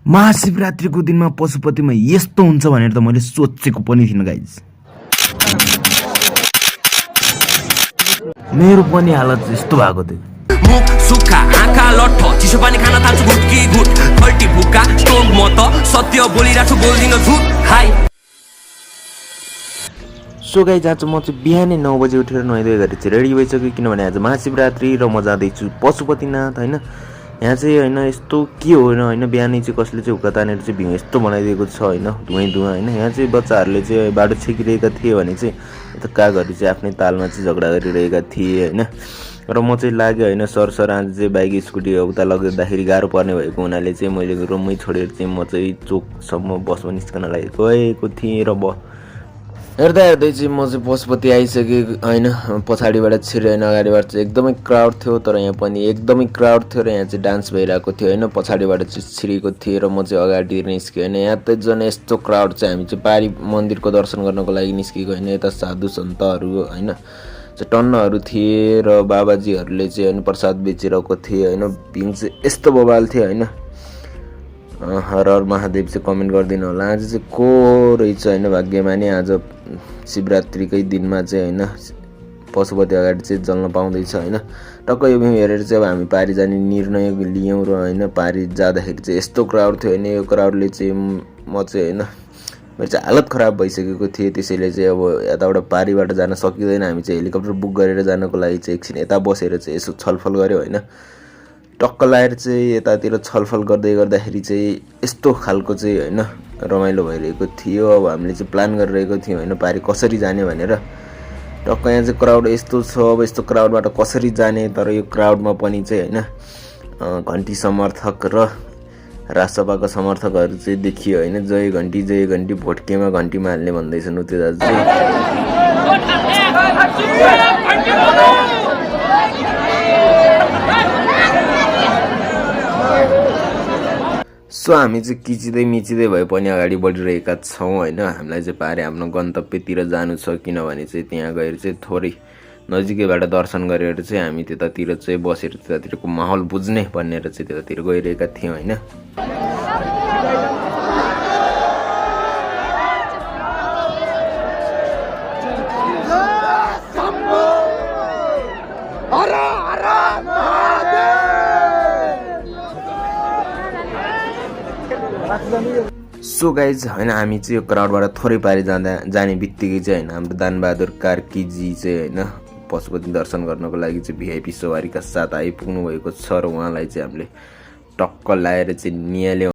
महाशिवरात्रिको दिनमा पशुपतिमा यस्तो हुन्छ भनेर त मैले सोचेको पनि थिइनँ गाइज। मेरो पनि हालत यस्तो भएको थियो। मुख सुक्खा आँखा लट्ठ चिसो पानी खान थाल्छु घुटकी घुट खल्टी भुक्का स्टोभ म त सत्य बोलिरहेको छु बोल्दिन झुट हाई। सो गाइज आज म चाहिँ बिहानै 9 बजे उठेर नुहाइधुवाइ गरेर चाहिँ रेडी भइसक्यो, किनभने आज महाशिवरात्रि र म जाँदैछु पशुपतिनाथ होइन। यहाँ चाहिँ होइन यस्तो के हो होइन, बिहानै चाहिँ कसले चाहिँ हुक्का तानेर चाहिँ भ्यू यस्तो बनाइदिएको छ होइन, धुवैँ होइन। यहाँ चाहिँ बच्चाहरूले चाहिँ बाटो छेकिरहेका थिए भने चाहिँ यता कागहरू चाहिँ आफ्नै तालमा चाहिँ झगडा गरिरहेका थिए होइन। र म चाहिँ लाग्यो होइन सरसर आज चाहिँ बाइक स्कुटी उता लगिँदाखेरि गाह्रो पर्ने भएको हुनाले चाहिँ मैले रुममै छोडेर चाहिँ म चाहिँ चोकसम्म बसमा निस्कन गएको थिएँ। र हेर्दा हेर्दै चाहिँ म चाहिँ पशुपति आइसकेँ होइन। पछाडिबाट छिरेर होइन, अगाडिबाट चाहिँ एकदमै क्राउड थियो, तर यहाँ पनि एकदमै क्राउड थियो र यहाँ चाहिँ डान्स भइरहेको थियो होइन। पछाडिबाट चाहिँ छिरेको थिएँ र म चाहिँ अगाडि निस्केँ होइन। यहाँ त झन् यस्तो क्राउड चाहिँ हामी चाहिँ पारी मन्दिरको दर्शन गर्नको लागि निस्केको होइन। यता साधु सन्तहरू होइन चाहिँ टन्नहरू थिए र बाबाजीहरूले चाहिँ होइन प्रसाद बेचिरहेको थिए होइन। भिङ चाहिँ यस्तो बवाल थियो होइन। हर हर महादेव चाहिँ कमेन्ट गरिदिनु होला। आज चाहिँ को रहेछ होइन भाग्यमानी, आज शिवरात्रिकै दिनमा चाहिँ होइन पशुपति अगाडि चाहिँ जल्न पाउँदैछ होइन। टक्क यो भ्यू हेरेर चाहिँ अब हामी पारी जाने निर्णय लियौँ र होइन पारी जाँदाखेरि चाहिँ यस्तो क्राउड थियो होइन। यो क्राउडले चाहिँ म चाहिँ होइन मेरो चाहिँ हालत खराब भइसकेको थिएँ। त्यसैले चाहिँ अब यताबाट पारीबाट जान सकिँदैन, हामी चाहिँ हेलिकप्टर बुक गरेर जानको लागि चाहिँ एकछिन यता बसेर चाहिँ यसो छलफल गऱ्यो होइन। टक्क लाएर चाहिँ यतातिर छलफल गर्दै गर्दाखेरि चाहिँ यस्तो खालको चाहिँ होइन रमाइलो भइरहेको थियो। अब हामीले चाहिँ प्लान गरिरहेको थियौँ होइन पारी कसरी जाने भनेर। टक्क यहाँ चाहिँ क्राउड यस्तो छ, अब यस्तो क्राउडबाट कसरी जाने। तर यो क्राउडमा पनि चाहिँ होइन घन्टी समर्थक र राजसभाको समर्थकहरू चाहिँ देखियो होइन। जय घन्टी भोटकेमा घन्टीमा हाल्ने भन्दैछन् उते दाजु चाहिँ। सो हामी चाहिँ किचिँदै मिचिँदै भए पनि अगाडि बढिरहेका छौँ होइन। हामीलाई चाहिँ पारे आफ्नो गन्तव्यतिर जानु छ, किनभने चाहिँ त्यहाँ गएर चाहिँ थोरै नजिकैबाट दर्शन गरेर चाहिँ हामी त्यतातिर चाहिँ बसेर त्यतातिरको माहौल बुझ्ने भनेर चाहिँ त्यतातिर गइरहेका थियौँ होइन। सो गाइज होइन हामी चाहिँ यो क्राउडबाट थोरै पारी जाने बित्तिकै चाहिँ होइन हाम्रो दानबहादुर कार्कीजी चाहिँ होइन पशुपति दर्शन गर्नको लागि चाहिँ भिआइपी सवारीका साथ आइपुग्नु भएको छ र उहाँलाई चाहिँ हामीले टक्क लाएर चाहिँ नियाल्यौँ।